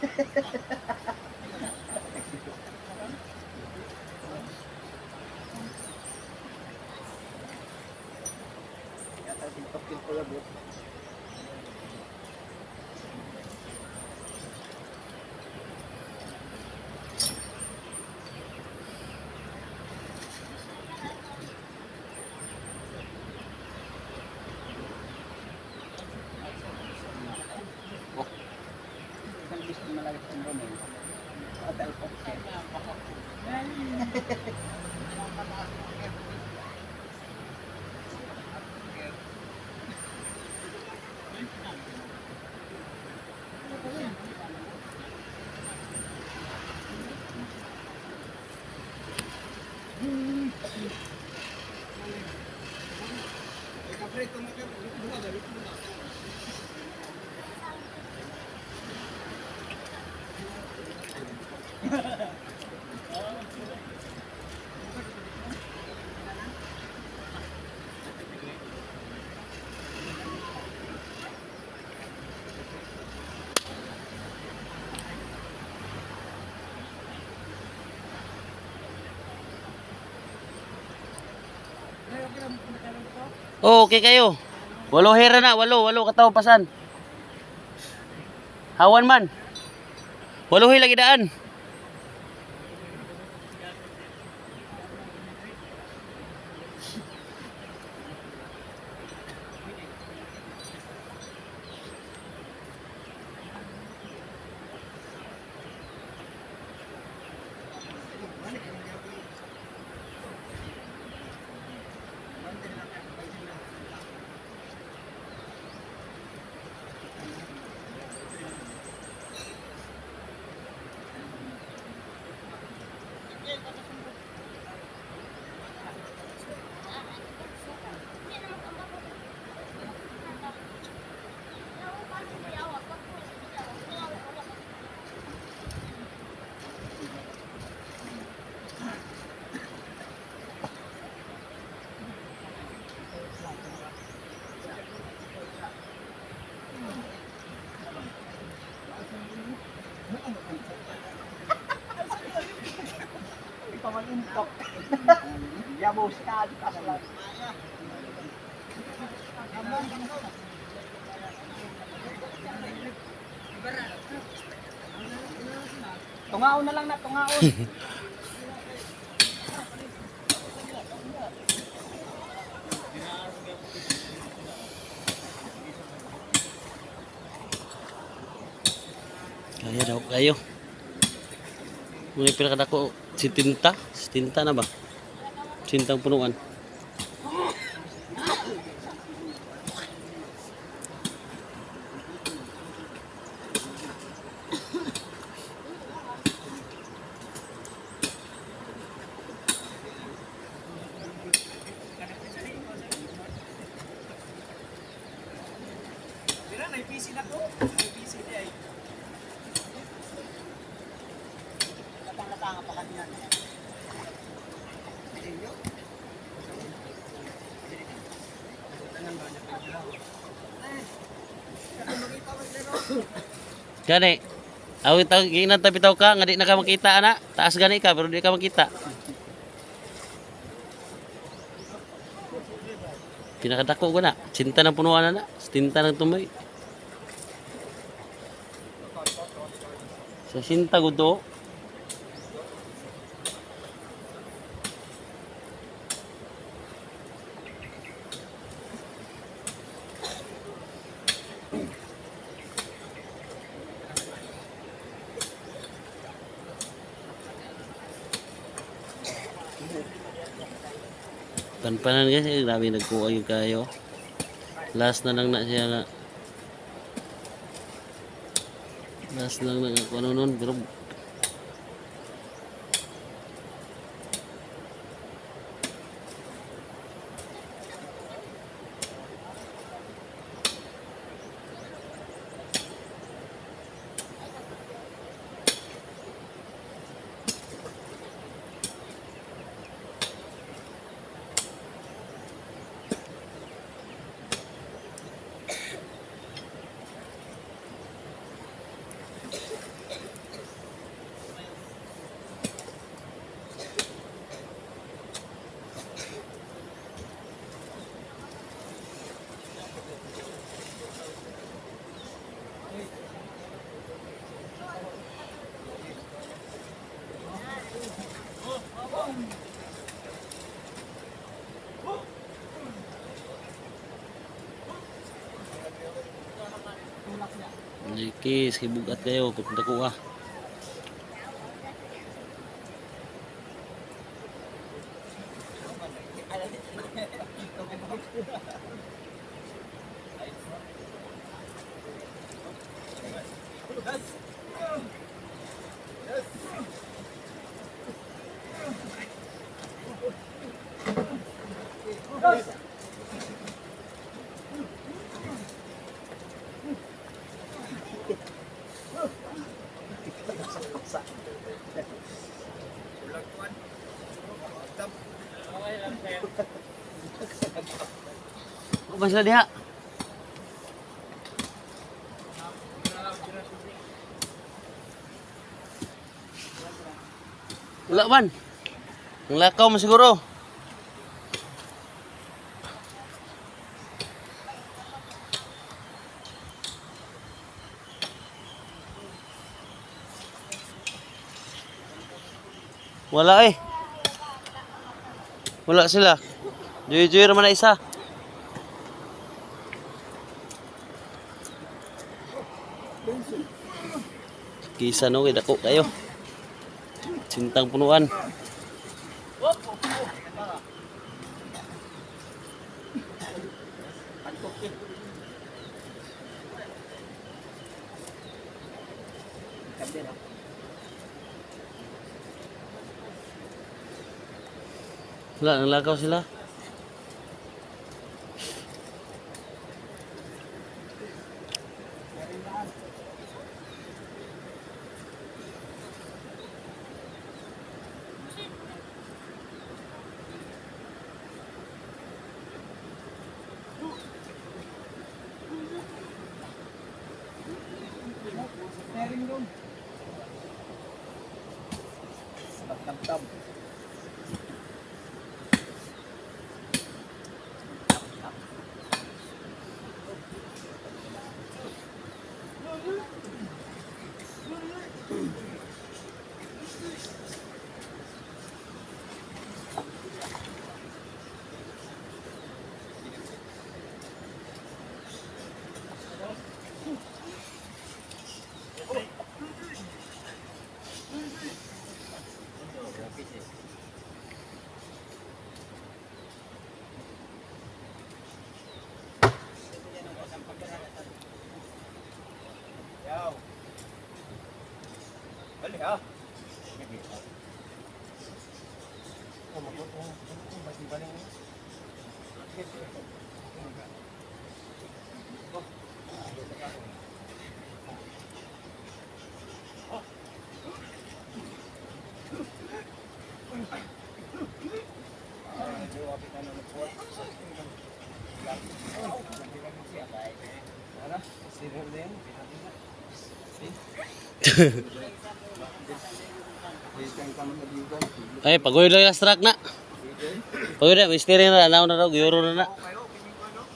Yata TikTok ko labo. Oh. Isang bis na malapit ang Romel. Hotel Fox. Oh, okay kayo. Walo hera na, walo, walo kataw pasan. Hawan man. Walo lagi daan. Pamalintok. Yabo sa kaslan. Tungaon na lang na, tungaon. Kaya daw kayo. Muna pinakadako, si Tinta. Si Tinta na ba? Sintang punuan. Gani. Aw tag ginan tabi taw ka nga di na ka makita ana. Taas gani ka pero di ka makita. Pinakadako ko na. Sinta ng punuan na na. Sinta ng tumoy. Sa sinta gudo. Panpanan guys, eh, grabe nagkuha yung kayo. Last na lang na siya na. Last lang na kung ano nun, pero Likis, kibugat kayo kung dako ah. Ba sila diha? Wala man. Ang lakaw mo siguro. Wala eh. Wala sila. Juy-juy naman na isa. Kisa no, kay dako kayo. Sintang punuan. Wala, nanglakaw sila. Tab-tab. Ay, pagoy lang yung struck na. Pagoy na, may steering na, naon na raw, giyoro na na.